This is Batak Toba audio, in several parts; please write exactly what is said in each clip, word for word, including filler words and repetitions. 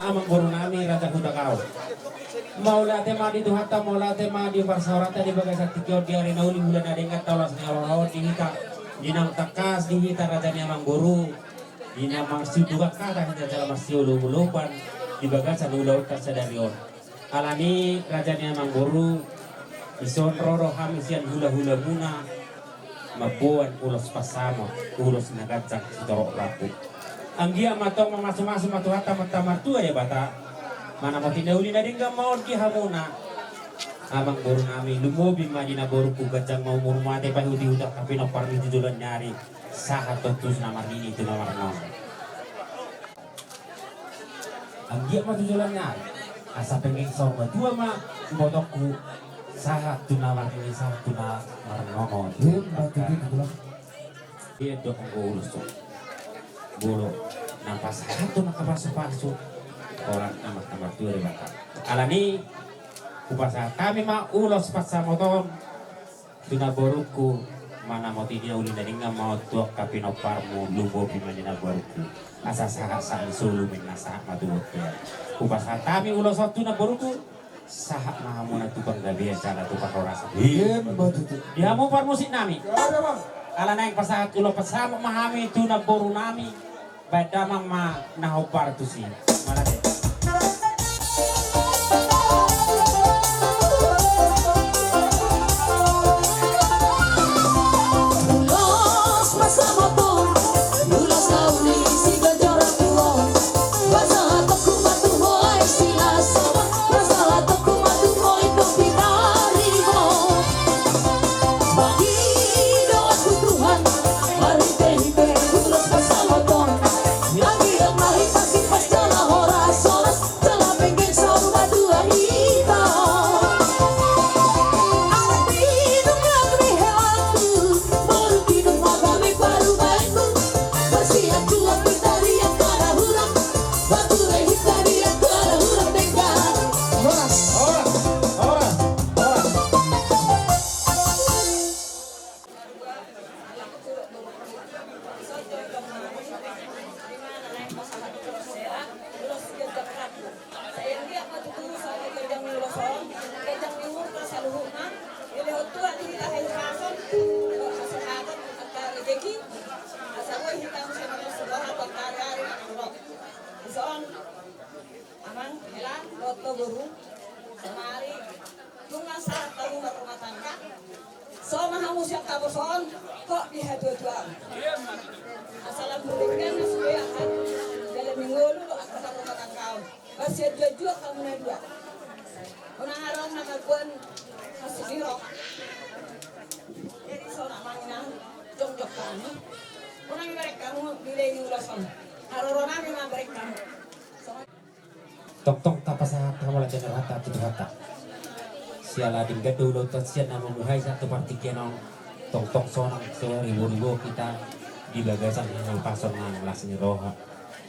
Amangboru nami Raja Hutagaon. Mauliate ma di Tuhanta, mauliate ma di parsaoranta di bagasan tingki on di ari na uli, hulahula na denggan, taulas ni roha on di hita, di naung tangkas di hita raja ni amangboru, di na marsiundukan hata hita jala marsiolopolopan di bagasan ulaonta sadari on. Alani raja ni amangboru, dison ro do hami sian hulahulamuna mamboan ulos pansamot, ulos na ganjang sitorop rambu. Anggiat ma tong mamasumasu ma Tuhanta, Amanta Martua Debata, manamoti na uli na denggan ma on di hamuna. Amangboru nami, lumobi ma di na borungku, ganjang ma umurmu, ate pahutihut angka pinomparmu tu joloan ni ari, sahat tontu na marnini tu na marnono. Anggiat ma tu joloan ni ari, asa penggeng saur matua ma ibotongku, sahat tu na marnini, sahat tu na marnono. Iya, betul, betul. Iya, dok, anggo ulos on, molo na pasahathon angka pasupasu, holan Amanta Martua Debata. Alani, hupasahat hami ma ulos pansamot on tu na borungku, manamoti na uli na denggan ma on tu angka pinomparmu, lumobi ma di na borungku, asa sahat sahat ni solu, umbahen na sahat ma tu bontean. Hupasahat hami ulos on tu na borungku, sahat ma hamuna tu panggabean jala tu parhorasan. Iya, betul. Di hamu parmusik nami. Iya, Bang. Ala naeng pasahat ulos pansamot ma hami tu na boru nami. Baen damang ma na hombar tusi. Mauliate. Ulos pansamot on, ulos na uli siganjang rambu on. Pasahatonku ma tu ho, ai silas sama, pasahatonku ma tu ho, ingkon pinaribot. Mangido tu Tuhan, marhitehite ulos pansamot on. Anggiat ma hita simpas jala horas-horas, jala penggeng saur matua hita. Anak pinung ma gabe helanku, boru pinung ma gabe parumaenku. Marsianjuan hita di angka na hurang, martuhe hita di angka na hurang denggan. Horas, horas, horas, horas. Sai anggiat ma tutu sahat ganjang ni ulos on, ganjang ni umurta saluhutna, dilehon Tuhan di hita hahipason, dohot hasehatan, angka rejeki, asa boi hita muse marlas ni roha tu angka ari-ari na naeng ro. Dison, amang, hela, dohot ho boru, saonari, nunga sahat hamu marrumah tangga. So ma hamu sian haposoon, hot di hatuatuaon. Asa lambok denggan na sude angka dalan ni ngolu dohot angka parrumah tanggaon. Marsianjuanjuan hamu na dua. Unang adong na mamboan hasuniron. Jadi so na manginan jongjong hamu. Unang iberek hamu nilai ni ulos on. Haroro nami ma berek hamu. Tongtong tapasahat hamauliateon ni rohanta tu Tuhanta. Siala denggan do ulaonta sian na mamuhai sahat tu partingkian on. Tongtong sonang so riboribo hita di bagasan hahipason nang las ni roha.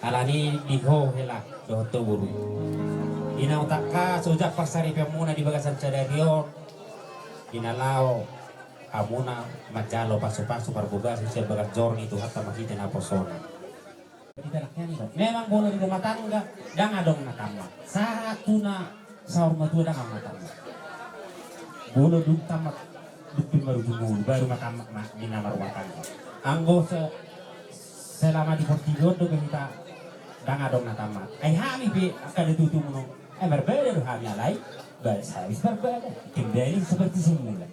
Alani di ho hela dohot ho boru, di naung tangkas so jala parsaripeonmuna di bagasan sadari on, di na laho hamuna manjalo pasupasu parbagason sian bagas joro ni Tuhanta marhite naposona. Memang molo di rumah tangga ndang adong na tamat. Sahat tu na saur matua ndang adong na tamat. Molo dung tamat, dung pe marujung ulu, baru ma tamat ma di na marumah tangga. Anggo se-, selama di portibi on do be hita ndang adong na tamat. Ai hami pe angka natuatua muna on, ai marbada do hami alai, ba-, habis marbada, kembali seperti semula.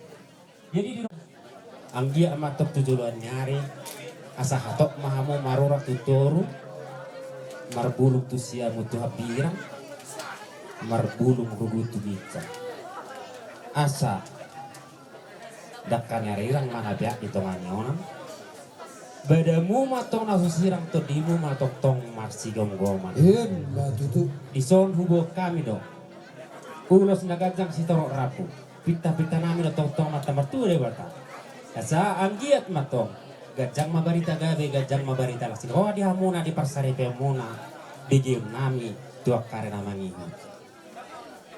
Jadi di anggiat ma tong tu joloan ni ari, asa hatop ma hamu marura tu toru, marbulung tu siamun tu hambirang, marbulung rugu tu ginjang. Asa dangka ni arirang ma na peak di tonga ni onan. Badamu ma tong na so sirang, tondimu ma tongtong marsigomgoman. Ima tutu. Dison huboan hami do ulos na ganjang sitorop rambu. Pintapinta nami do tongtong Amanta Martua Debata. Asa anggiat ma tong ganjang ma barita gabe, ganjang ma barita las ni roha di hamuna, di parsaripeonmuna, begeon nami tu angka ari na mangihut.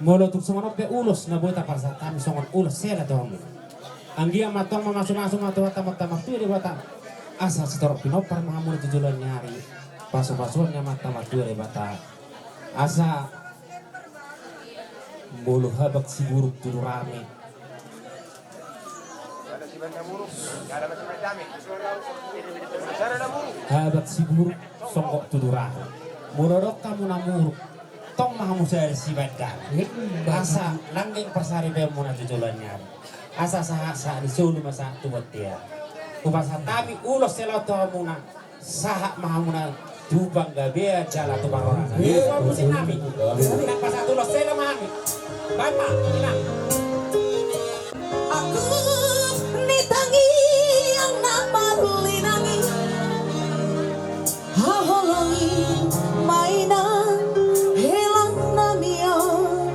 Molo tung songon on pe ulos na boi tapasahat hami songon ulos sela tu hamu. Anggiat ma tong mamasumasu ma Tuhanta Amanta Martua Debata, asa sitorop pinompar ma hamuna tu joloan ni ari, pasupasuon ni Amanta Martua Debata. Asa molo habang siburuk tudu rame. Habang siburuk songgop tudu rame. Molo adong hamu na muruk, tong ma hamu sada sibaen dame. Asa nangkin parsaripeonmuna tu joloan ni ari. Asa sahat-sahat ni solu ma sahat tu bontean. Hupasahat hami ulos hela tu hamuna. Sahat ma hamuna tu panggabean jala tu parhorasan. Iya, musik nami. Nang pasahat ulos hela ma hami. Bapak, inang. Agung ni tangiang na marlinang i. Haholongi ma inang hela nami on.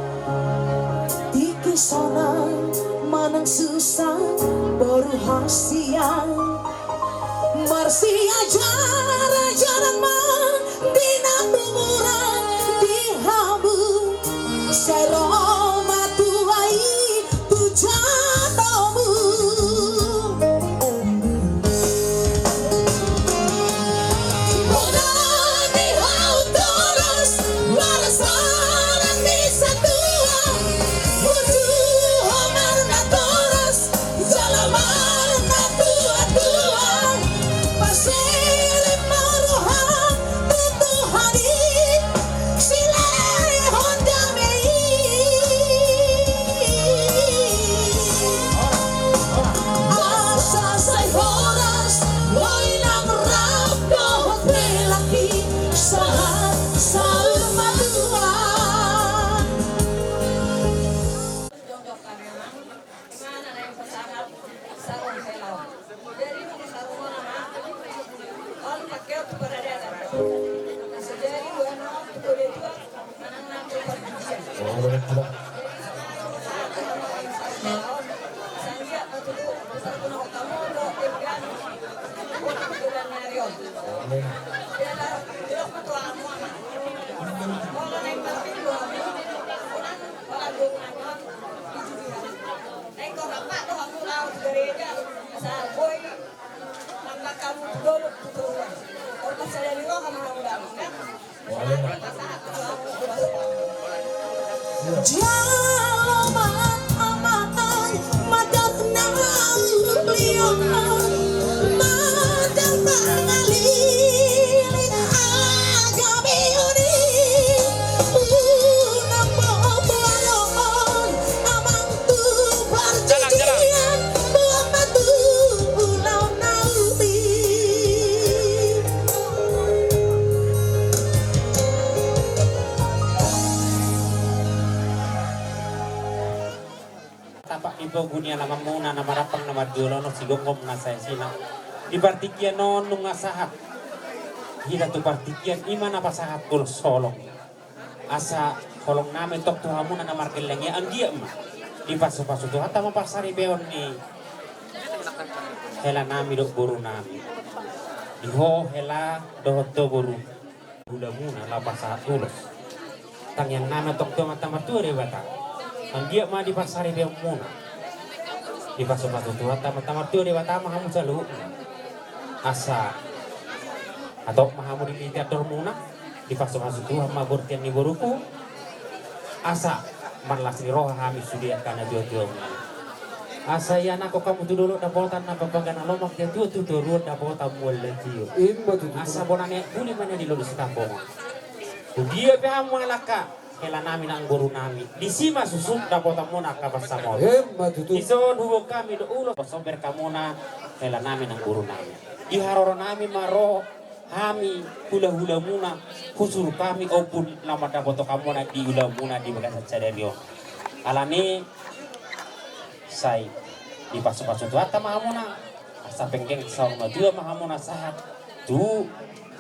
Tingki sonang manang susa boru hasian. Marsiajar-ajaran ma di na umuran di hamu. Sai ro ma tuai tu jolomu. Muna ni hau toros, marsaran ni satua. Uju ho marnatoras, jala marnatuatua. Pasilip ma roha tu Tuhan i, silehon dame i. Asa sai horas ma inang rap dohot helangki, sahat saur matua. Ima na naeng pasahat sarung hela on. Jadi, di sarung on, aha? On pakeon tu paradaton. Jadi, dua on tu kode dua, manang nang tu parjujian. Jadi, sahat ma naeng pasahat sarung hela on. Sanggiat ma tutu, sarung hela on, dohot denggan. Bulan ni ari on. Amin. Jadi, jelas ma tu hamu, aha? Molo naeng parpindu hamu, unang, unang, unang. Naeng torang ma do hamu laho tu gareja, asa boi manang hamu tu dolok tu toruan. Olo, pasadari roha ma hamu laho, kan? Jalo ma amang, madar na ulion, madar pangaliling, agame uni, unang poporon, amang. Tu parjujian, buat ma tu ulaon na uli. Tapak ni pogu ni alamanmuna na marampang na marjolo on, sigomgom na saisina. Di partingkian on nunga sahat hita tu partingkian, ima na pasahat ulos holong. Asa holong nami tong tu hamuna na margelleng i, anggiat ma dipasupasu tu Tuhanta ma parsaripeon ni hela nami dohot boru nami. Di ho hela dohot ho boru, hulamuna laho pasahat ulos. Tangiang nami tong tu Amanta Martua Debata, anggiat ma diparsaripeonmuna, dipasupasu tu Tuhanta Amanta Martua Debata ma hamu saluhutna. Asa hatop ma hamu di litean dohormuna. Dipasupasu Tuhan ma bortian ni boruku, asa marlas ni roha hami sude angka natuatua. Asa ianakhon hamu tu dolok dapotan na panggabean na lomak, tu atua tu toruan dapotan mual na tio. Ima tutu. Asa bona ni aek buli ma na di lolo sitapongan. Tu dia pe hamu mangalangka, hela nami nang boru nami, disi ma suksuk dapotanmuna angka pansamotan. Ima tutu. Dison huboan hami do ulos, somber hamuna hela nami nang boru nami. Di haroro nami ma ro hami hulahulamuna, husuru hami ombun na mandapothon hamuna di ulaonmuna di bagasan sadari on. Alani sai dipasupasu Tuhanta ma hamuna, asa penggeng saur matua ma hamuna sahat tu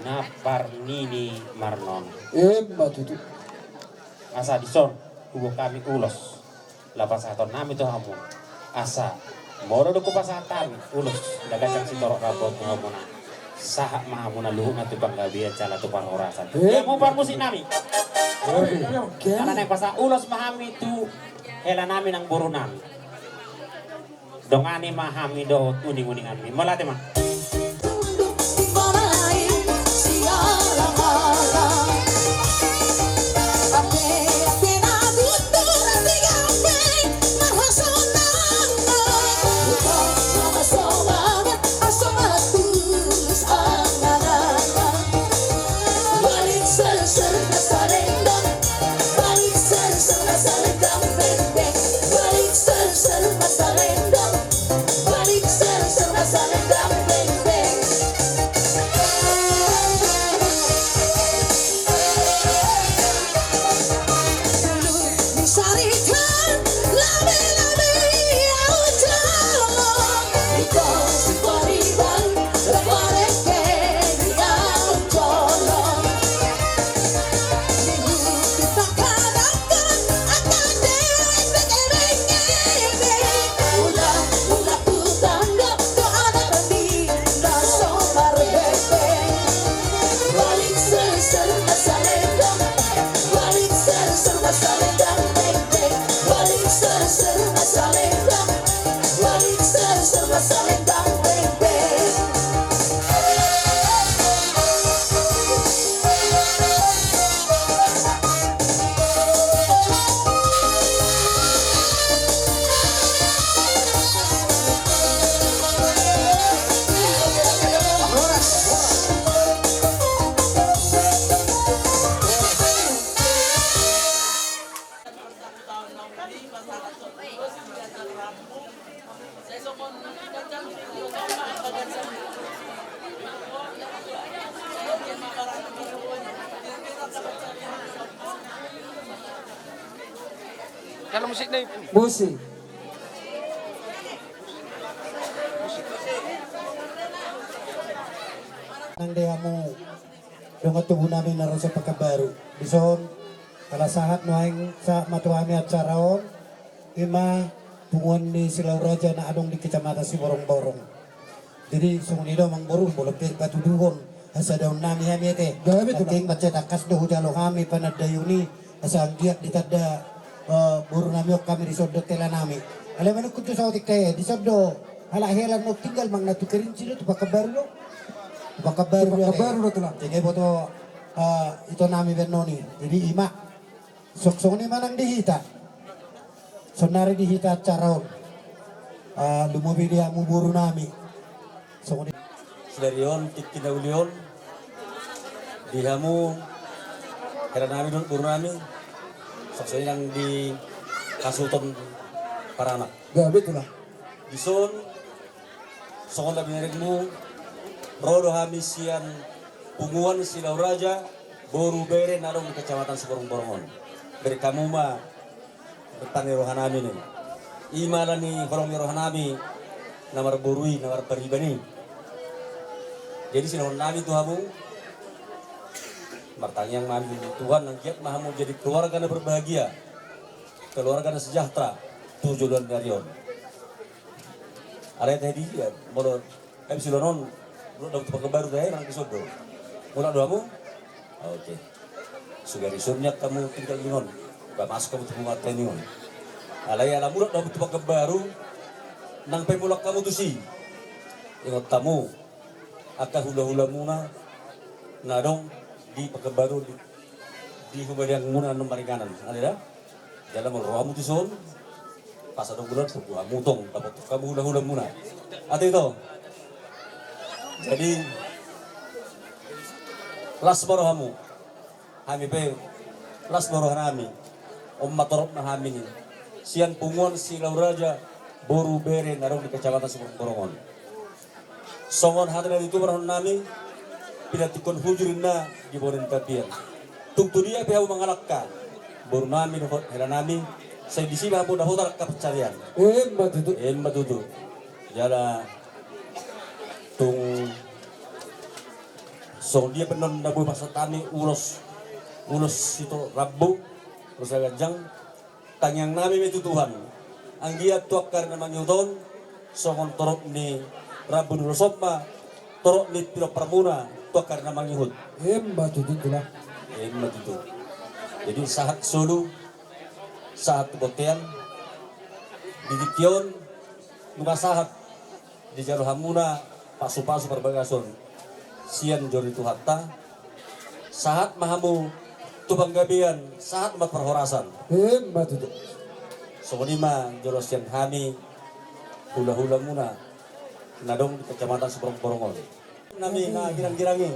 na parnini marnono. Ima tutu. Asa dison huboan hami ulos laho pasahaton nami tu hamu. Asa molo dung hupasahat hami ulos na ganjang sitorop rambu on tu hamuna, sahat ma hamuna luhutna tu panggabean jala tu parhorasan. Eh. Ia mu parmusik nami. Oke. Ala naeng pasahat ulos ma hami tu hela nami nang boru nami. Dongani ma hami dohot uninguninganmi. Mauliate ma. Tunduk di bona i siala mala. Musik. Nang di hamu dongan tubu nami na ro sian Pekanbaru. Dison, ala sahat nuaeng sahat ma tu hami acara on, ima punguan ni Silau Raja na adong di Kecamatan Siborongborong. Jadi songon i do amang boru, molo pe patuduhon hasadaon nami hami ate. Gabe tu. Nangkin mansai tangkas do hujalo hami panandaion i, asa anggiat ditanda, eh, boru nami on hami dison dohot hela nami. Alai manungkun tu saotik ate, dison do halak hela na tinggal, manang na tu Kerinci do, tu Pekanbaru do. Tu Pekanbaru do, tu Pekanbaru do, tu Pekanbaru do, tu Pekanbaru do. Jadi boto, eh, ito nami baenon i. Jadi ima. Songon i ma nang di hita. Saonari di hita acara on. Ah, lumobi di hamu boru nami. Songon i. Sadari on, tingki na uli on. Di hamu, hela nami dohot boru nami. Songon i nang di hasuhuton paranak. Gabe tu lah. Dison, songon na binaritmu, ro do hami sian punguan Silau Raja, boru bere na adong di Kecamatan Siborongborong on. Bere hamu ma, bertani roha nami ni. Ima ala ni holong ni roha nami, na marboru i, na marpariban i. Jadi silehon nami tu hamu, martangiang ma hami tu Tuhan, anggiat ma hamu jadi keluarga na berbahagia, keluarga na sejahtera, tu joloan ni ari on. Alai tahe di, ya, molo, eh, silonon, molo dabu tu Pekanbaru tahe, nang dison do. Molo dabu. Oke. Sugari sunyak hamu tinggal di on. Ba masuk hamu tu bunga teni on. Alai ala molo dabu tu Pekanbaru, nang pe mulak hamu tusi. Ingot hamu, angka hula-hula muna, na adong di Pekanbaru di, di humaliang muna na maringanan. Ada dah? Jala molo ro hamu tuson, pas adong bulan, tunggu hamu tong, dapothon hamu hula-hula muna. Ate ito. Jadi, las ma rohamu. Hami pe, las ma roha nami. On ma torop na hami ni. Sian punguan Silau Raja, boru bere na adong di Kecamatan Siborongborong on. Songon hata na ditubu roha nami, pinantikhon hujur inna di bona ni tapian. Tung tu dia pe hamu mangalangka, boru nami dohot hela nami, sai disi ma hamu dapotan angka pansarian. Emma tutu. Emma tutu. Jala tung songon dia pe annon na boi pasahat hami ulos, ulos ito rambu, ulos na ganjang. Tangiang nami ma i tu Tuhan. Anggiat tu angka ari na mangihut on, songon torop ni rambu ni ulos on ma, torop ni pinompar muna, tu angka ari na mangihut. Emma tutu, tulang. Emma tutu. Jadi sahat solu, sahat tu bontean, di tingki on, nunga sahat. Dijalo hamuna pasu-pasu parbagason sian joro ni Tuhanta, sahat ma hamu tu panggabean, sahat ma parhorasan. Emma tutu. Songon i ma jolo sian hami hula-hula muna na adong di Kecamatan Siborongborong on. Nami na girang-girang i.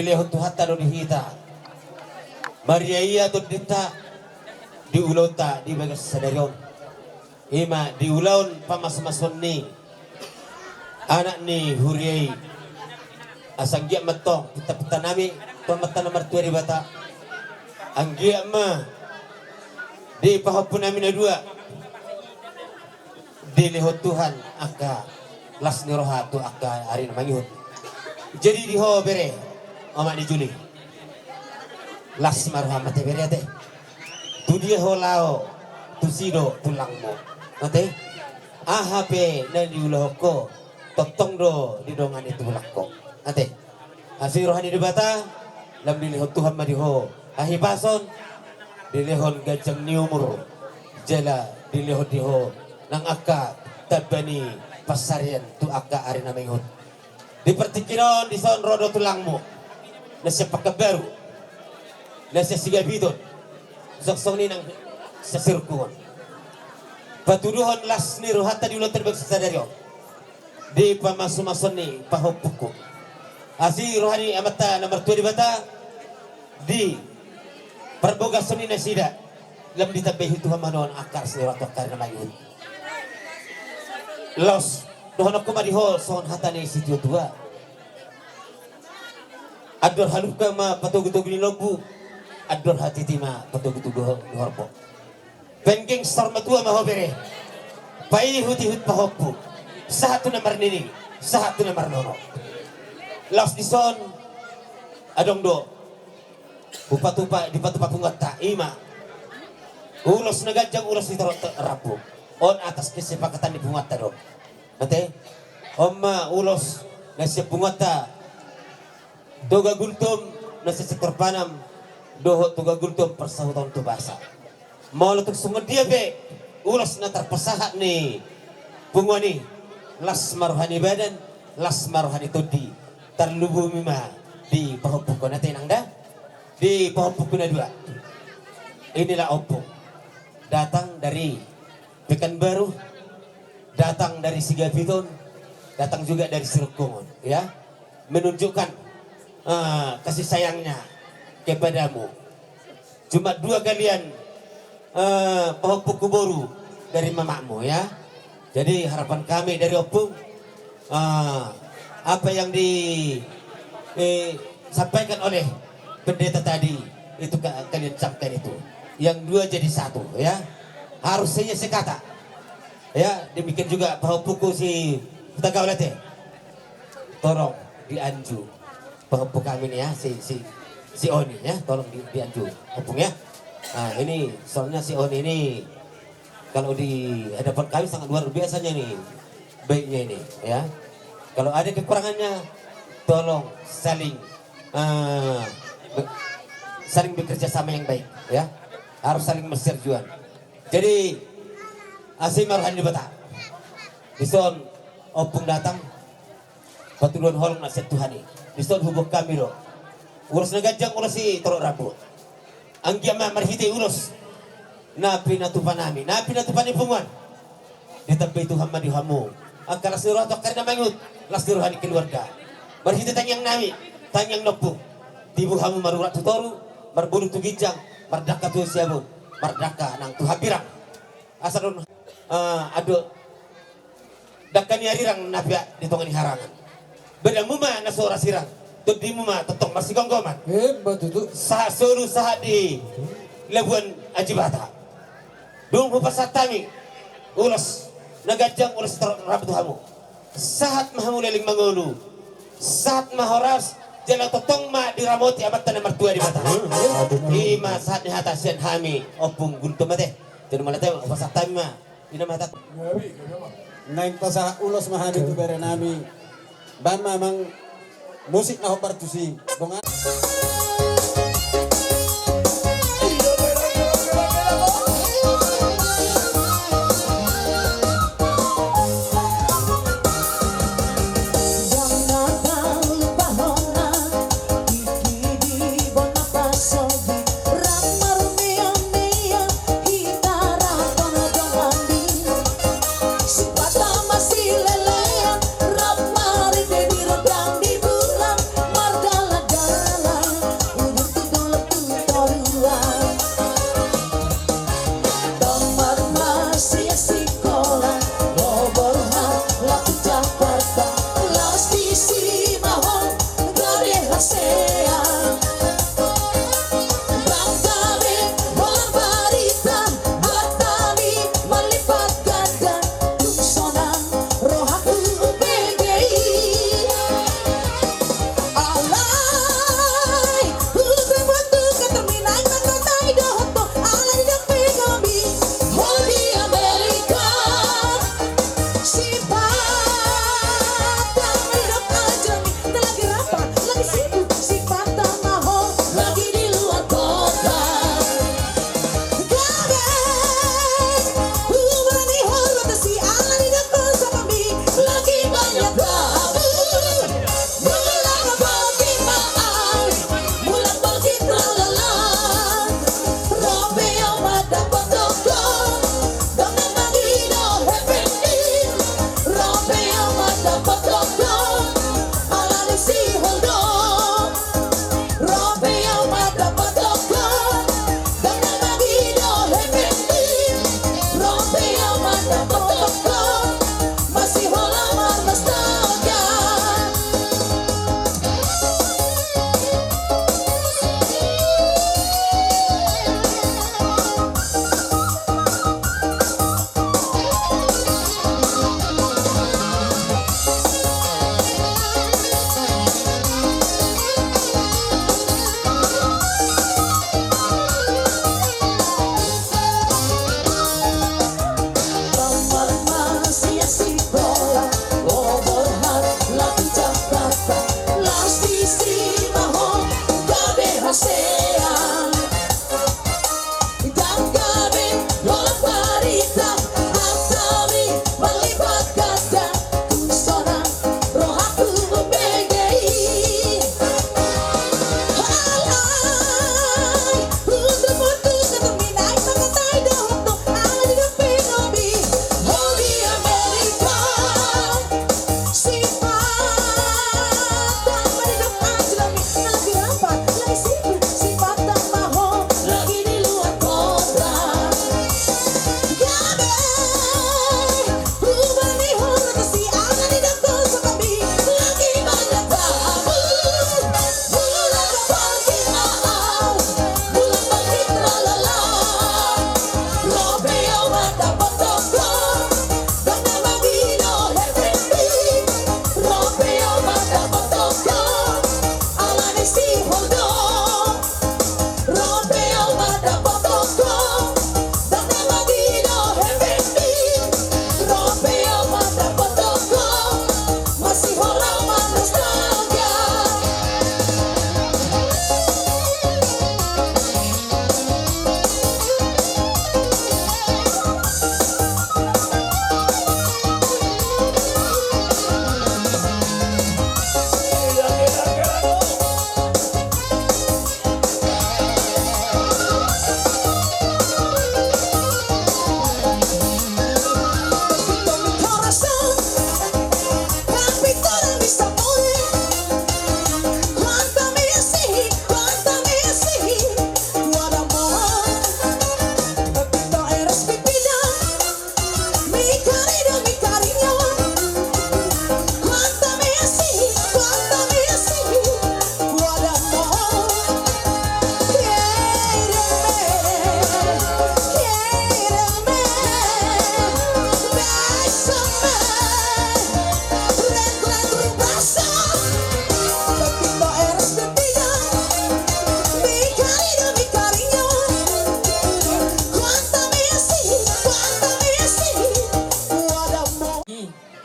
Dilehon Tuhanta do di hita mariaia tondinta di ulaonta di bagasan sadari on. I ma di ulaon pamasumasuon ni anak ni huria i. Asa anggiat ma tong pinta-pinta nami tu Amanta na martua Debata. Anggiat ma di pahompu nami na dua dilehon Tuhan angka las ni roha tu angka ari na mangihut. Jadi di ho bere, omak ni Juli, las ma roham ate bere ate. Tu dia ho laho, tusi do tulangmu ate. Aha pe na niulahon ho, tongtong do didongani tulang ho ate. Asi roha ni Debata, lam dilehon Tuhan ma di ho hahipason, dilehon ganjang ni umur, jala dilehon di ho nang angka tamba ni pansarian tu angka ari na mangihut. Di partingkian on dison ro do tulangmu na sian Pekanbaru, na sian Sigapiton, songon i nang sian Sirungkungon. Patuduhon las ni rohanta di ulaonta di bagasan sadari on di pamasumasuon ni pahompungku. Asi roha ni Amanta na martua Debata, di parbogason ni nasida lam ditambai Tuhan ma on angka las ni roha tu angka ari na mangihut. Laos dohononku ma di ho songon hata ni situatua: Andor halumpang ma patogutogu ni lombu, andor hatiti ma patogutogu ni horbo. Penggeng saur matua ma ho bere, paihutihut pahompu, sahat tu na marnini, sahat tu na marnono. Laos dison adong do dipatupa, dipatupa punguanta, i ma ulos na ganjang, ulos ni torop rambu. On atas kesepakatan ni punguanta do ate. On ma ulos na sian punguanta Toga Gultom na sian sektor Panam dohot Toga Gultom parsahuton tu Basa. Molo tung songon dia pe ulos na tarpasahat ni punguan i, las ma roha ni badan, las ma roha ni tondi. Tarlumobi ma di pahompungku na tenang da, di pahompungku na dua. Inilah ompung datang dari Pekanbaru, datang dari Sigapiton, datang juga dari Sirungkungon, ya, menunjukkan, eh, kasih sayangnya kepadamu. Cuma dua kalian, eh, pahompungku boru dari mamakmu, ya. Jadi harapan kami dari ompung, eh, apa yang di, eh, sampaikan oleh pendeta tadi itu ka-, kalian camkan itu. Yang dua jadi satu, ya. Harus saya sekata. Ya, demikian juga pahompungku si Hutagaol ate. Tolong dianju pahompu kami ni, ya, si, si, si Oni, ya, tolong di, dianju ompung, ya. Nah, ini soalnya si Oni ini kalau di hadapan kami sangat luar biasanya nih baiknya ini, ya. Kalau ada kekurangannya, tolong saling, eh, be-, saling bekerja sama yang baik, ya. Harus saling bersiarjuan. Jadi asi ma roha ni Debata. Dison ompung datang patuduhon holong na sian Tuhan i. Dison huboan hami do ulos na ganjang, ulos ni torop rambu. Anggiat ma marhite ulos na pinatupa nami, na pinatupa ni punguan, ditambai Tuhan ma di hamu angka las ni roha tu angka ari na mangihut, las ni roha ni keluarga. Marhite tangiang nami, tangiang ni ompung, tibu hamu marurat tu toru, marbulung tu ginjang, mardangka tu siamun, mardangka nang tu hambirang. Asa don, eh, ado dangka ni arirang na peak di tonga ni harangan. Badanmu ma na so ra sirang, tondimu ma tongtong marsigomgoman. Emma tutu. Sahat solu, sahat di Labuan Aji Bata. Dung hupasahat hami ulos na ganjang, ulos torop rambu tu hamu. Sahat ma hamu leleng mangolu, sahat ma horas, jala tongtong ma diramoti Amanta na martua Debata. I ma sahat ni hata sian hami ompung Gultom ate. Jadi mauliate, hupasahat hami ma. Ina ma hata. Naeng pasahat ulos ma hami tu bere nami. Baen ma amang musik na hombar tusi dongan.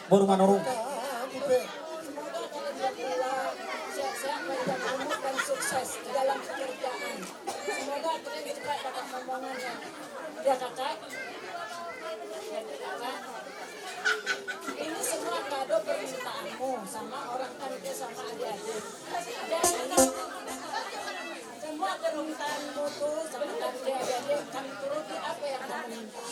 Boru Manurung. Semoga kalian berdua sehat-sehat, panjang umur, dan sukses di dalam pekerjaan. Semoga kalian cepat dapat momongan, ya. Ya, Kakak? Ya, Kakak? Ini semua kado permintaanmu sama orang tante sama adik-adik. Jadi, semua permintaanmu tuh sama tante, adik-adik, kami turuti apa yang kamu minta.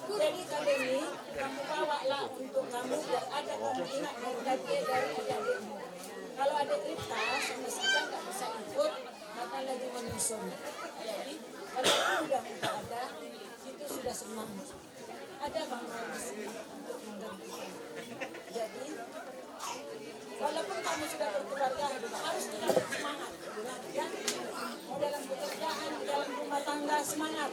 Jadi, kado ini kamu bawalah untuk kamu, biar ada kamu ingat dari tante, dari adik-adikmu. Kalau adik Rita sama Sita nggak bisa ikut, karena lagi menyusun. Jadi, kalau udah nggak ada, itu sudah senang. Ada Bang Roy di sini untuk menggantikan. Jadi, walaupun kamu sudah berkeluarga, harus tetap semangat. Ya, mau dalam pekerjaan, dalam rumah tangga, semangat.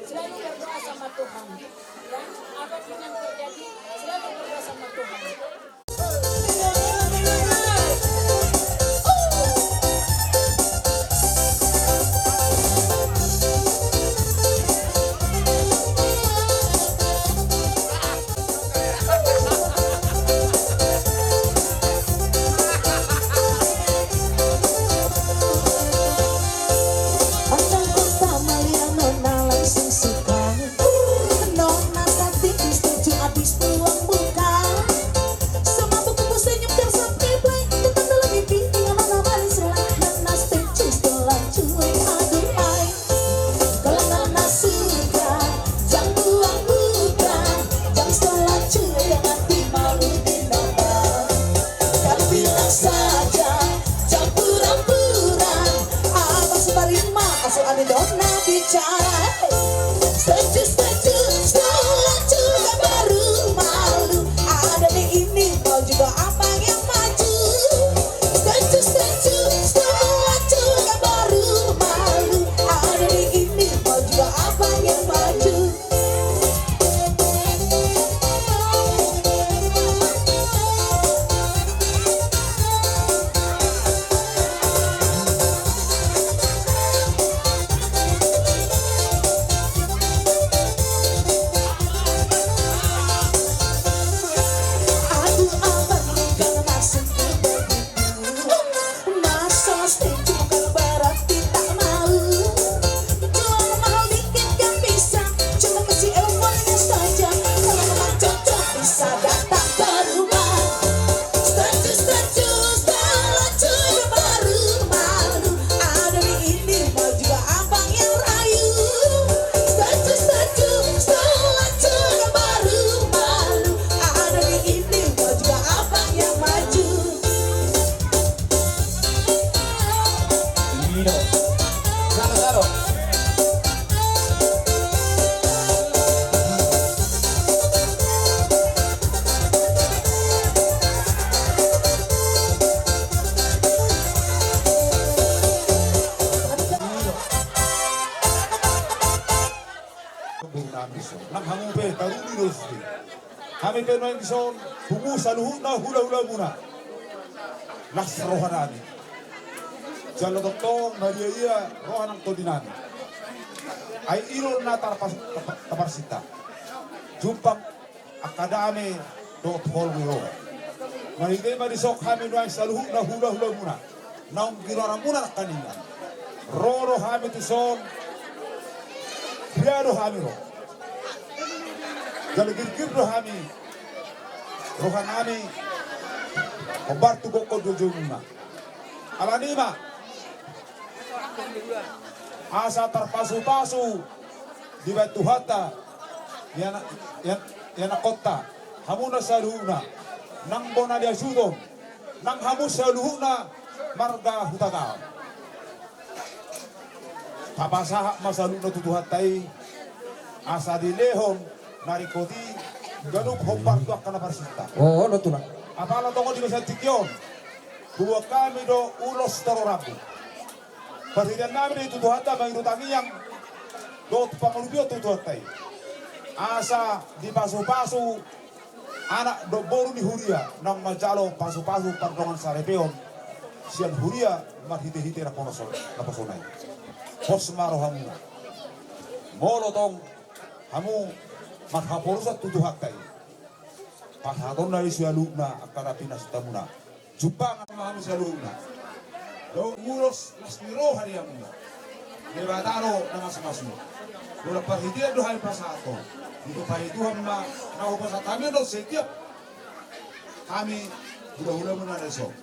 Selalu berdoa sama Tuhan. Ya, apapun yang terjadi, selalu berdoa sama Tuhan. Nona sati setuju abis tuang buka. Semabuk kuku senyum tersapai baik. Tetap dalam mimpi dengan nona manis rela. Nona setuju setelah cuek aduhai. Kalau nona suka jam tuang buka, jam setelah cuek hati malu di nona. Kau bilang saja jam pura-pura. Abang sutarima, asal ada nona bicara. Setuju, setuju, setelah juga baru malu. Ada di ini, mau juga abang yang maju. Setuju, setuju, setelah juga baru malu. Ada di ini, mau juga abang yang maju. Aduh, abang, kalau maksudku begitu. Masalah setuju bukan berarti tak mau. Jual mahal dikit gak bisa, cuma kasih ilmunya saja. Kalau memang cocok bisa datang ke rumah. Setuju, setuju, setelah juga baru malu. Ada di ini mau juga abang yang rayu. Setuju, setuju, setelah juga baru malu. Ada di ini mau juga abang yang maju. Ino. Sano, sano. Nang hamu pe taruli do sude. Hami pe nuaeng dison, pungu saluhutna hula-hulamuna. Las rohanami. Jala tongtong maria-ia roha nang tondinami. Ai i do na tarpas-, tapa-, taparsinta. Jumpang angka dame dohot holong ni roha. Marhite ma dison hami nuaeng saluhutna hula-hulamuna. Naung ginoaranmuna nangkaningan. Ro do hami tuson. Ria do hami ro. Jala girgir do hami. Rohanami. Hombar tu gokhon jojomuna. Alani ma. Asa tarpasu-pasu dibahen Tuhanta. Ia na-, ia, ia na kota. Hamuna saluhutna. Nang bona ni asuton. Nang hamu saluhutna marga Hutagaol. Tapasahat ma saluhutna tu Tuhanta i, asa dilehon na ringkot i ganup hombar tu angka na parsinta. O, olo tulang. Apala tongon di bagasan tingki on, huboan hami do ulos toro rambu. Parhiteannami do i tu Tuhanta mangido tangiang dohot pangalupion tu Tuhanta i. Asa dipasu-pasu anak dohot boru ni huria naung manjalo pasu-pasu pardongan saripeon sian huria marhite-hite naposo-, naposona i. Pos ma rohamuna. Molo tong hamu marhaporusan tu Tuhanta i, Pasahatonna i saluhutna angka na pinasahat hamuna. Jumpang ma hamu saluhutna. Dao ulos las ni roha di hamuna. Debata do na mamasu-masu. Dohot parhitean do hami pasahathon. Ditumpahi Tuhan ma na hupasahat hami on dohot setiap hami hula-hulamuna na dison.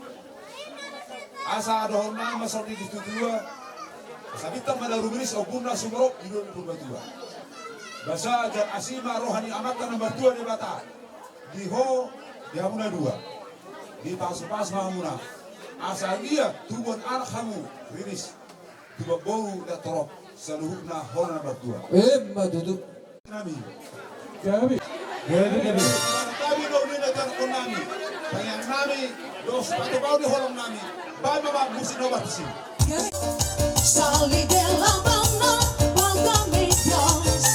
Asa dohononnami ma songon i di tutua. Asa bintang ma na rumiris, ombunna sumorop di dolok ni Purbatua. Basa jala asi ma roha ni Amanta na martua Debata di ho, di hamuna dua. Dipasu-pasu ma hamuna. Asa anggiat tubuan anak hamu riris, tubuan boru na torop, saluhutna hona na martua. Emma tutu. Nami. Gabe. Gabe, gabe. Nami do nina tarkon nami. Tangiang nami, dos patu bau di holong nami. Baen ma ba musik na obat tusi. Soli dela bana, balga medios.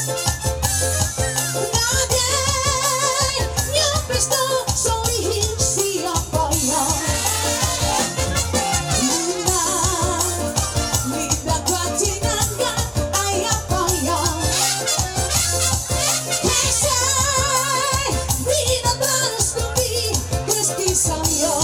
Nadei nyopis do soli hing siapa ya. Luna, mida kacinanga, aya apa ya. Hesai, mida balas tubi, kesti sayo.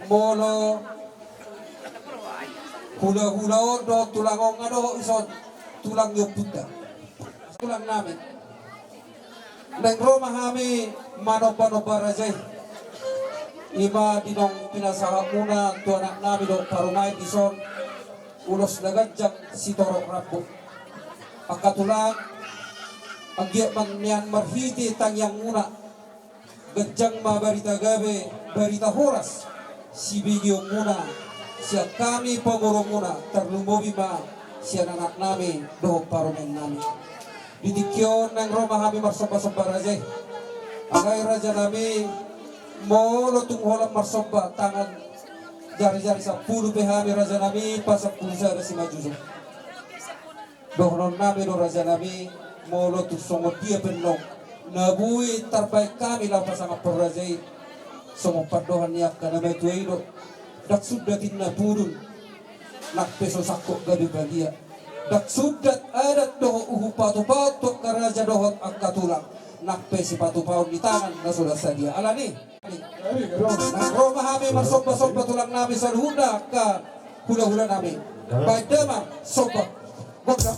Molo hulahula on dohot tulang on nga dohot ison tulang ni ompunta. Tulang nami. Naeng ro ma hami manombanomba raja i. I ma di naung pinasahatmuna tu anak nami dohot parumaen dison. Ulos na ganjang sitorop rambu. Angka tulang, anggiat ma nian marhite tangiangmuna. Ganjang ma barita gabe, barita horas sibegeonmuna sian hami pamoruonmuna, tarlumobi ma sian anak nami dohot parumaen nami. Di tingki on naeng ro ma hami marsombasomba raja i. Alai raja nami, molo tung holan marsomba tangan jarijari sampulu pe hami raja nami, pasampulu sada simanjujung. Dohonon nami do raja nami, molo tung songon dia pe annon na boi tarbaen hami laho pasangaphon raja i, songon pandohan ni angka na matua i do, ndang sundat inna pudun, nang pe so sangkot gabe bagia, ndang sundat adat dohot uhum patupaon tu angka raja dohot angka tulang, nang pe sipatupaon ni tangan na so sadia. Alani. Naeng ro ma hami marsombasomba tulang nami saluhutna angka hulahula nami. Baen damang somba. Gondang.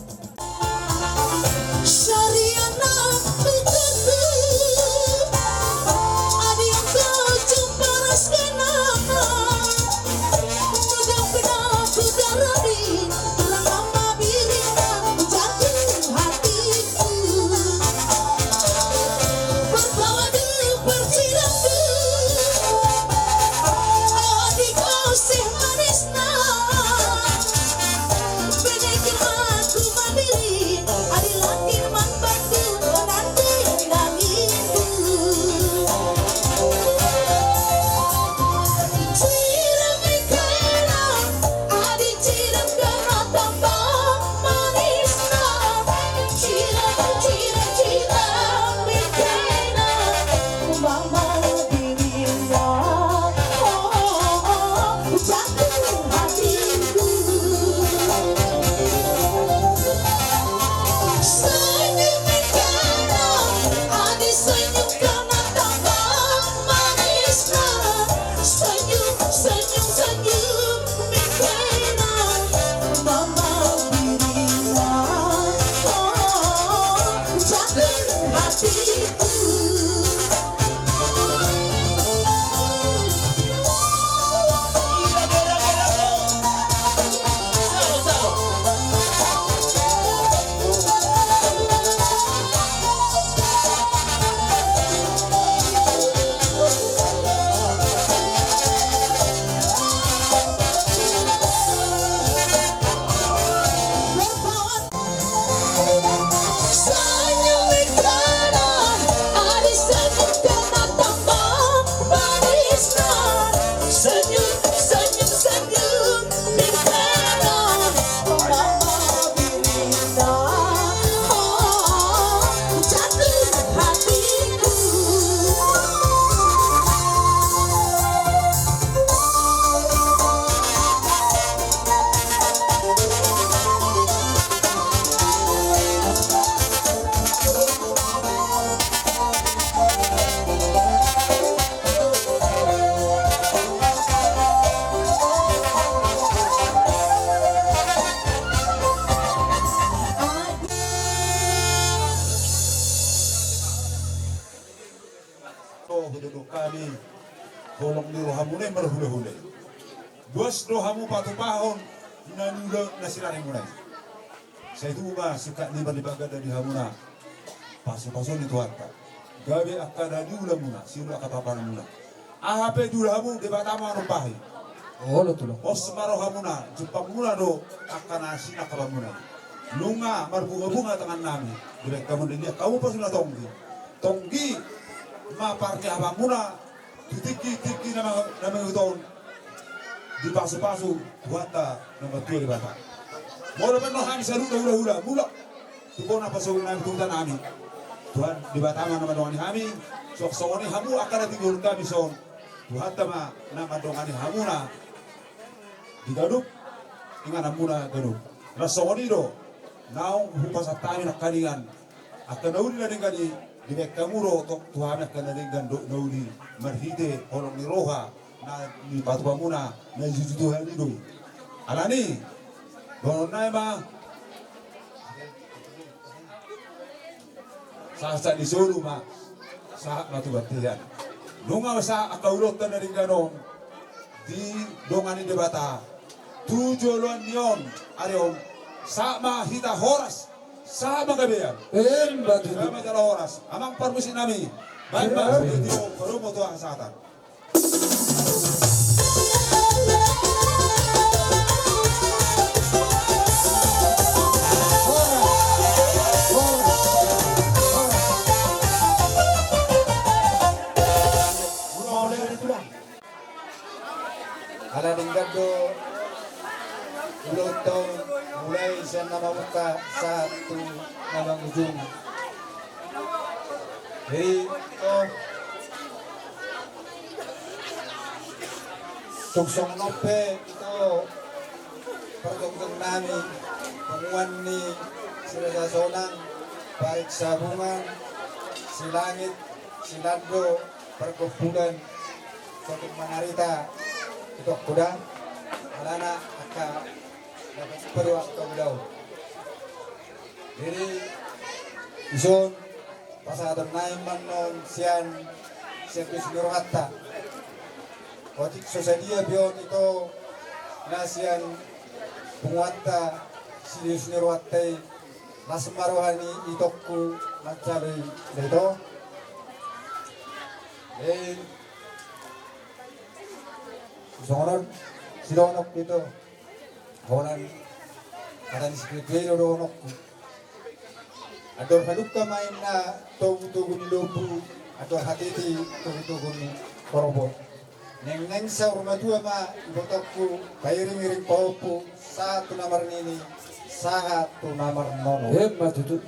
Dohot hami holong ni rohamuna i marhulahula i. Boas do hamu patupahon na niula na sirari muna i. Sai tubu ma singkat ni bani bagada di hamuna. Pasupasu ni Tuhanta. Gabe angka na niula muna, siula angka papanan muna. Aha pe diula hamu Debata ma manumpahi. Olo tulang. Pos ma rohamuna, jumpang muna do angka na sinangkapan muna. Nunga marbungabunga tangan nami. Dibaen hamu na liat, hamu pos na tonggi. Tonggi ma parniahapan muna. Tu tingki, tingki na ma-, na mangihut on. Dipasupasu Tuhanta na martua Debata. Molo pe annon hami saluhutna hulahula, mulak tu bona pasogit nami tu huta nami. Tuhan Debata ma na mandongani hami. Suang songon i hamu angka na tinggalhon hami son. Tuhanta ma na mandongani hamuna di ganup inganan muna ganup. Laos songon i do naung hupasahat hami nangkaningan. Angka na uli na denggan i, dibaen hamu do tong tu hami angka na denggan dohot na uli marhite holong ni roha Na nipatupa muna na juju Tuhan i do. Alani, dohonon nai ma. Sahat-sahat ni solu ma, sahat ma tu bontean. Nunga sahat angka ulaonta na denggan on di dongan ni Debata tu joloan ni on ari on, sahat ma hita horas, sahat ma gabean. Emma tutu. Sahat ma jala horas. Amang parmusik nami, baen ma. Emma. Studio, parumo tu hasahatan. Ala denggan do ulaonta on, mulai sian na mamungka sahat tu na mangujungi. Jadi, oh, tung songon on pe ito parjongjong nami, punguan ni Sirajasonang, Parik Sabungan, Silangit, Silando, Pargompulan, Sotung Manarita, itongku da, alana angka dapat paruak kaudau. Jadi, dison, pasahaton nai ma annon sian, sian dos ni rohanta. Otik so sadia pe on ito, na sian punguanta, sian dos ni rohanta i, las ma roha ni itongku, manjalo i da ito. Eh, songon on, sidohononku ito. Holan hata ni situatua i do dohononku. Andor hadungka ma inna togutogu ni lombu, andor hatiti togutogu ni horbo. Nengneng saur matua ma ibotongku, pairingiring pahompu, sahat tu na marnini, sahat tu na marnono. Emma tutu.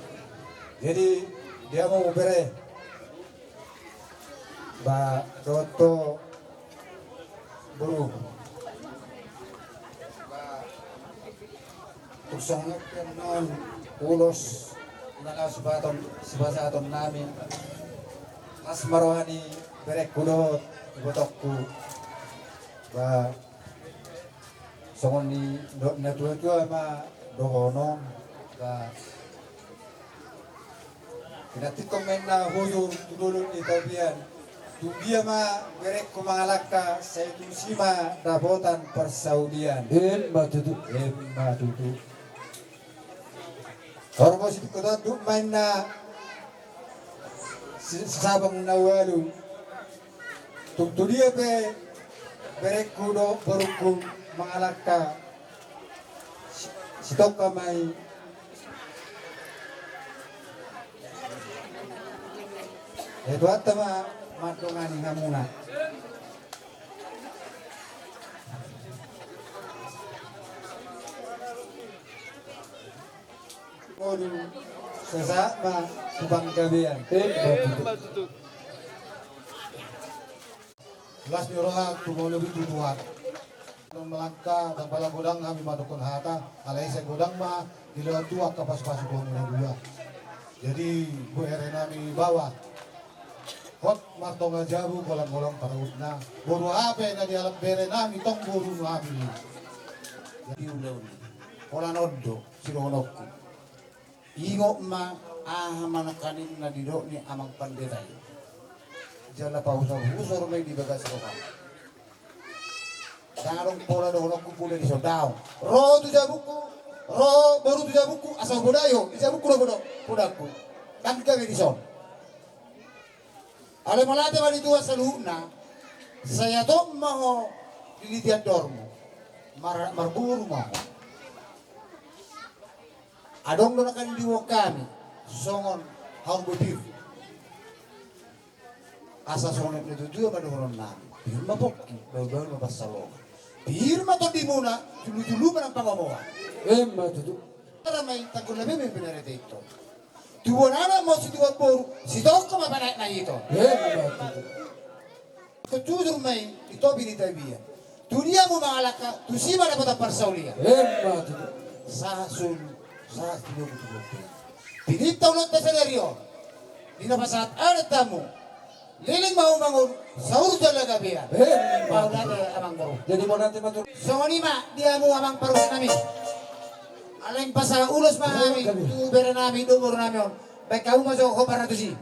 Jadi, dia mau bere. Ba, dohot tu boru. Ba, tung songon on pe annon ulos na laho sipasahaton, sipasahaton nami. Las ma roha ni berengku dohot ibotongku. Ba, songon ni do-, natuatua ma dohonon. Ba, pinantikhon ma inna hujur tu dolok ni tapian. Tudia ma berengku mangalangka, sai tusi ma dapotan parsaulian. Emma tutu. Emma tutu. Horbo situngkot tanduk ma inna si-, sisabang na ualu. Tung tudia pe berengku dohot borungku mangalangka, si-, sitongka ma i. Eh, Tuhanta ma mandongani hamuna. Molu, sahat ma tu panggabean. Emma tutu. Las ni roha tu molo di tutuan. Malangka, ndang pala godang hami mandokkon hata, alai sai godang ma dilehon Tuhan angka pasupasu tu hamu na dua. Jadi, bere nami baoa. Hot martonga jabu, golanggolang parutna. Boru hape na dialap bere nami tong boru nami. Jadi, ulaon. Holan on do sidohononku. Ingot ma aha ma nangkaning na didok ni amang pandita i. Jala pahusor-husor ma i di bagas roha. Ndang adong pola dohononku pola dison, daong. Ro tu jabungku, ro boru tu jabungku, asa hupoda i ho, di jabungku do poda, podangku. Ndang gabe dison. Alai mauliate ma di Tuhan saluhutna, sai hatop ma ho dilitian dormu, mar-, marboru ma ho. Adong do nangkaning diboan hami songon haor boru pir. Asa songon na tuatua ma dohonon nami. Pir ma pongki, bahulbahul ma pansalongan. Pir ma tondimuna, julujulu ma nang pangomoan. Emma tutu. Ara ma i tanggul na bebe ma pinarete i. Tubuan anak ma ho situbuan boru, sitongka ma panaek na ito. Emma tutu. Jujur ma i, i topi ni tapian. Tudia hamu mangalangka, tusi ma dapotan parsaulian. Emma tutu. Sahat solu, sahat solu tu bontean. Pinantikhon ulaonta sadari on. Di na pasahat adat hamu. Leleng ma hamu mangan, saur jala gabe. Eh, mauliate amang boru. Jadi mauliate ma tu. Songon i ma di hamu amang pargonsi nami. Alai pasahat ulos ma hami tu bere nami, dohot boru nami on. Baen hamu ma jo hombar na tusi.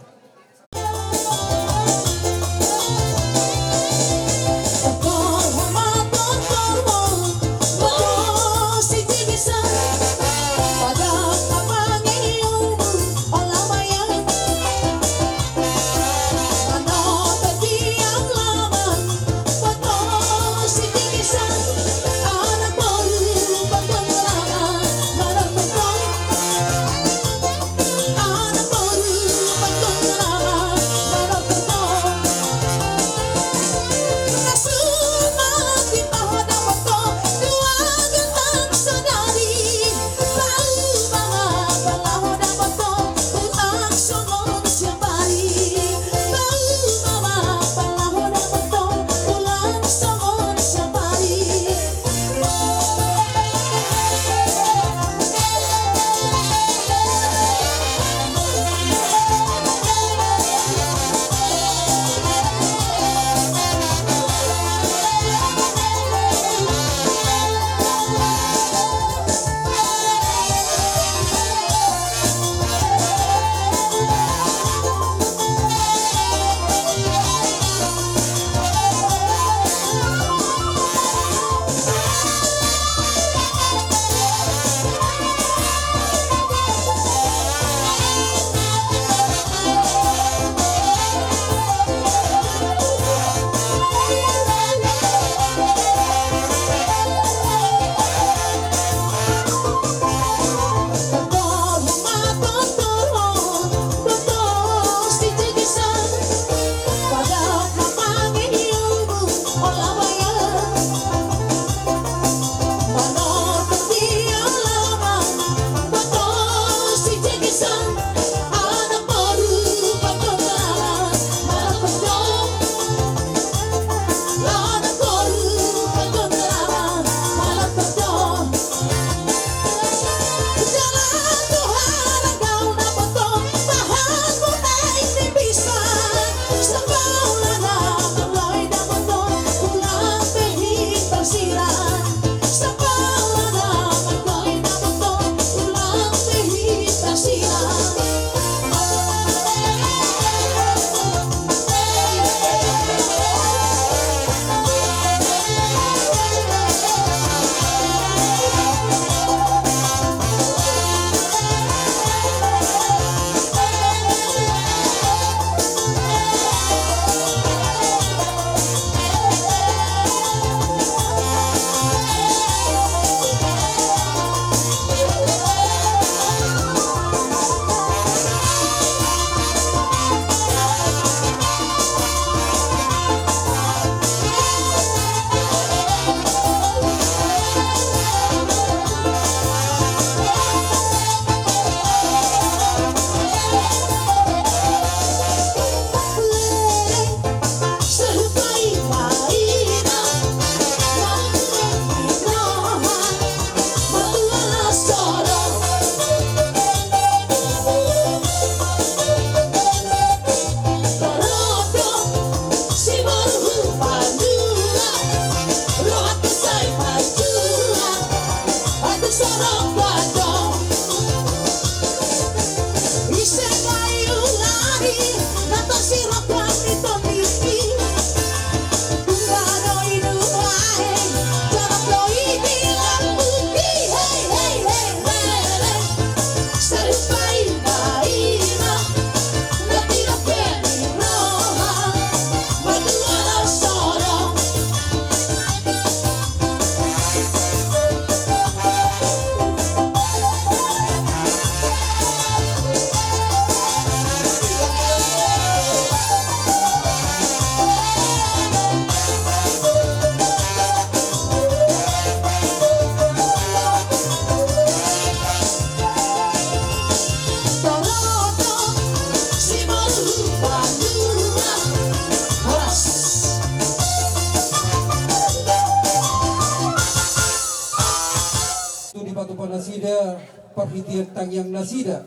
Tu dipatupa nasida parhitean tangiang nasida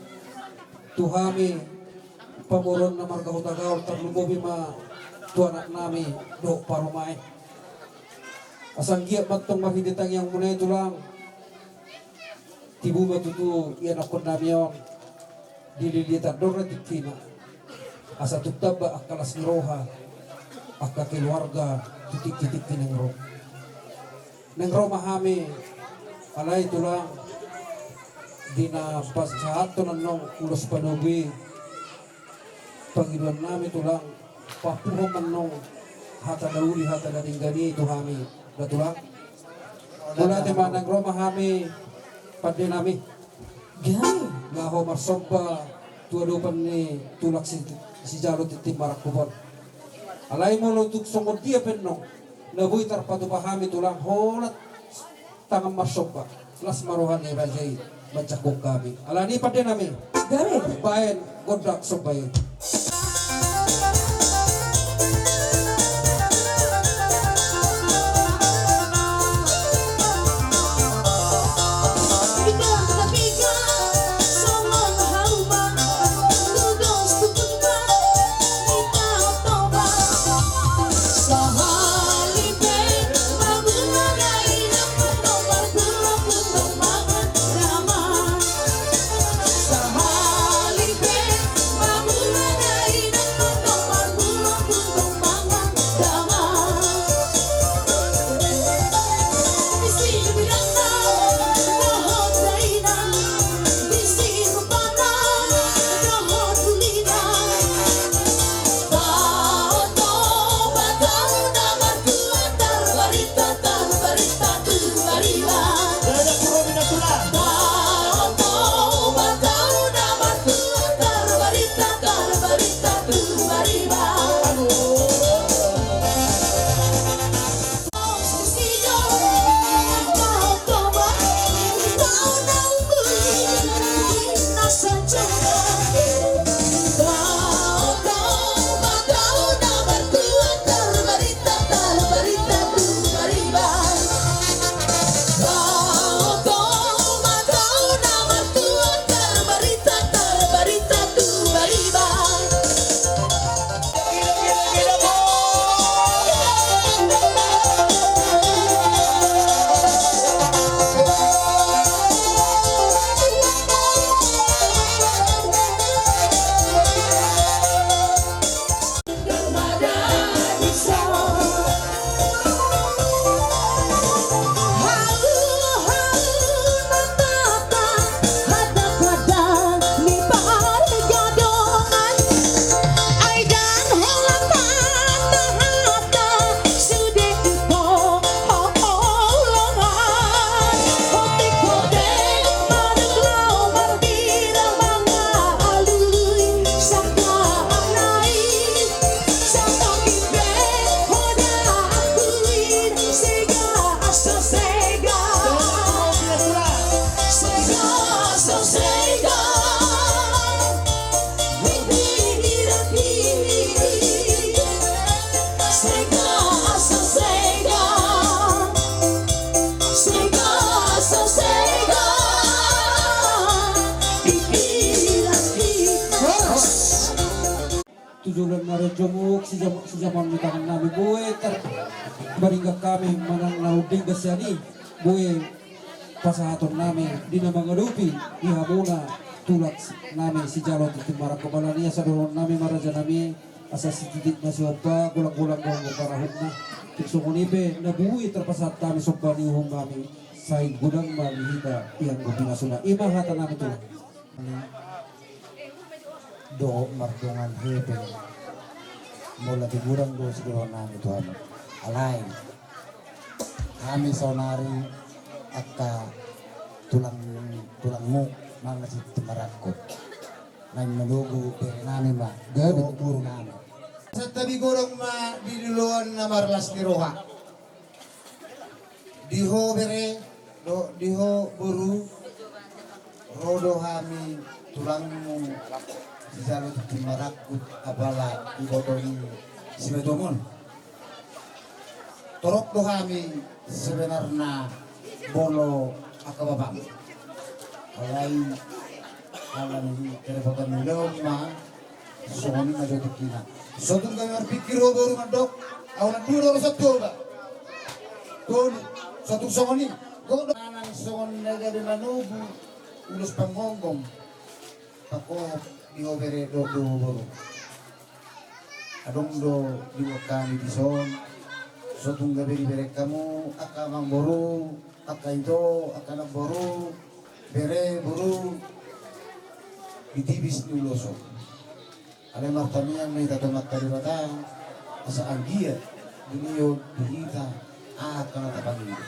tu hami pamoruon na marga Hutagaol, tarlumobi ma tu anaknami dohot parumaen. Asa anggiat ma antong marhite tangiangmuna i, Tulang, tibu ma tutu ianakkonnami on dilili tandor na tingkina, asa tung tamba angka las ni roha, angka keluarga tu tingki-tingki naeng ro. Naeng ro ma hami, alai Tulang, di na pasahathon annon ulos panogu i, pangidoannami, Tulang, pampuhon ma annon hata na uli, hata na denggan i tu hami, da, Tulang. Mauliate ma, naeng ro ma hami, pandenami, laho marsomba tu adopan ni Tulang si, sijalo tintin marangkup on. Alai molo tung songon dia pe annon na boi tarpatupa hami, Tulang, holan tangan marsomba, las ma roha ni raja i manjangkon hami. Alani i, pandenami, baen gondang somba i. Tu joloan na ro jomuk, sijam-, sijaman ni tangannami, boi tarparinggan hami manang na ro denggan sian i, boi pasahatonnami di na mangadopi di hamuna Tulang nami sijalo tintin marangkup. Alani i asa dohononnami ma rajanami, asa sititik ma sihompa, golang-golang ma parahutna. Tung songon i pe na boi tarpasahat hami somba ni uhum nami, sai godang ma di hita ianggo pinasuna. I ma hatanami, Tulang. Dohot mardongan hepeng, molo tung godang do sidohononnami tu hamu. Alai hami saonari angka tulang, tulangmu manang na tintin marangkup, naeng manogu berenami ma, gabe tu borunami. Santabi godang ma di loloan na marlas ni roha. Di ho bere dohot di ho boru, ro do hami tulangmu sijalo tintin marangkup, apala iboto ni Sibajomun. Torop do hami sebenarna molo angka bapam. Alai alani kerepotan ni ulaon ma, Songon i ma jo tingkina. Sotung gabe marpingkir ho boru mandok, au na dua do satu oba. Tolu, sotung songon i. Godang nang songon na gabe manogu ulos panggonggom. Pangkohop di ho bere dohot di ho boru. Adong do di hami dison. Sotung gabe dibereng hamu angka amangboru, angka ito, angka namboru, bere, boru, di tibis ni ulos on. Alai martangiang ma hita tu Amanta Debata asa anggiat dilehon di hita angka na tapangido.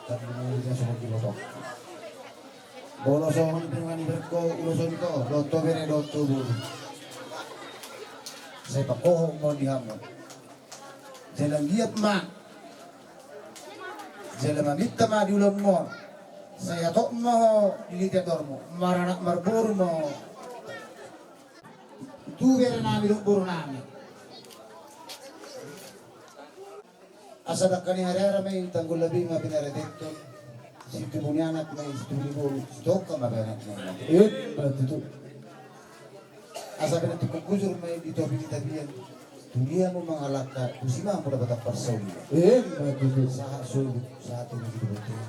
Tapi mauliate songon diboto. Molo songon i pe nunga dibereng ho ulos on, ito dohot ho bere dohot ho boru, sai pangkohop ma on di hamu. Jala anggiat ma, jala maminta ma di ulaonmu on, sai hatop ma ho dilehon ni Tuhan, maranak marboru ma ho. Tu bere nami dohot boru nami. Asa dangka ni hariara ma i, tanggul labi ma pinaretekhon. Situbu ni anak ma i, situbu ni boru, sitongka ma pe anak ma i. Emma tutu. Asa pinantikhon hujur ma i di topi ni tapian. Tudia hamu mangalangka, tusi ma hamu dapotan parsaulian. Emma tutu. Sahat solu, sahat tu na di bontean.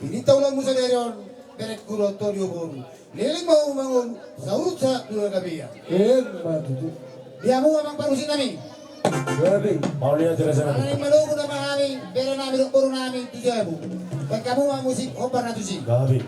Pinangido ulaonmu sadari on, berengku dohot ho di ho boru. Leleng ma ho mangolu, saur sahat tu na gabe. Emma tutu. Di hamu amang parmusik nami. Gabe. Mauliate raja nami. Alani manogu nama hami, bere nami dohot boru nami, tu jabu. Baen hamu ma musik, hombar na tusi. Gabe.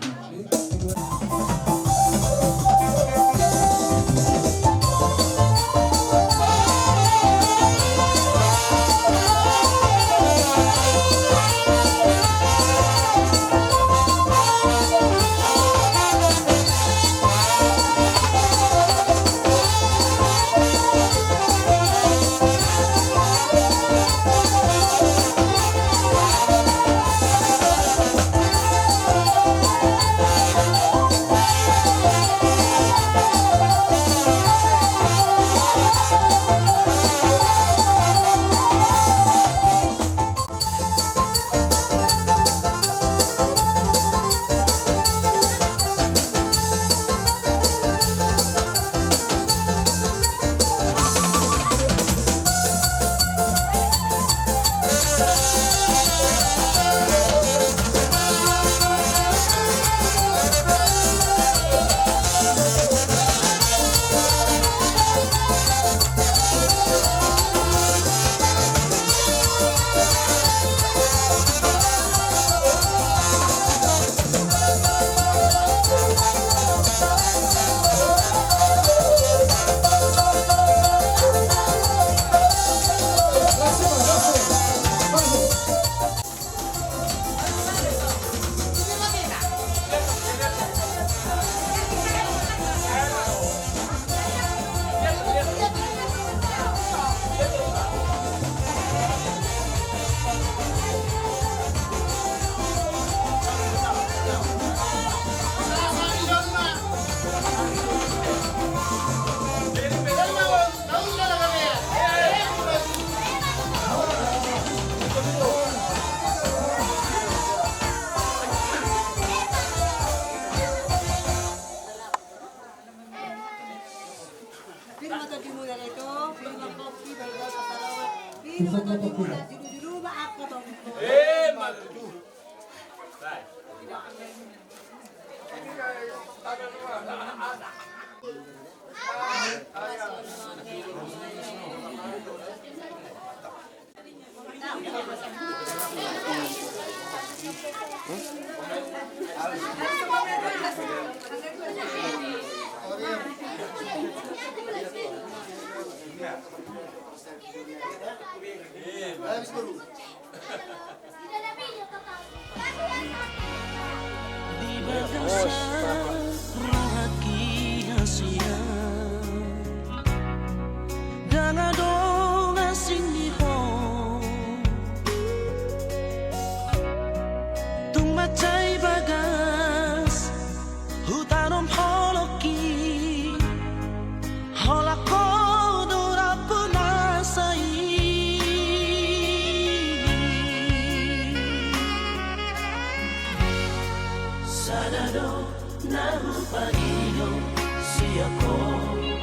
Di bagasan rohangki hasian, ndang adong asing di ho. Tung mansai bagas hutanom holongki, holan ho do rampunasa i. Sada do na hupangido sian ho.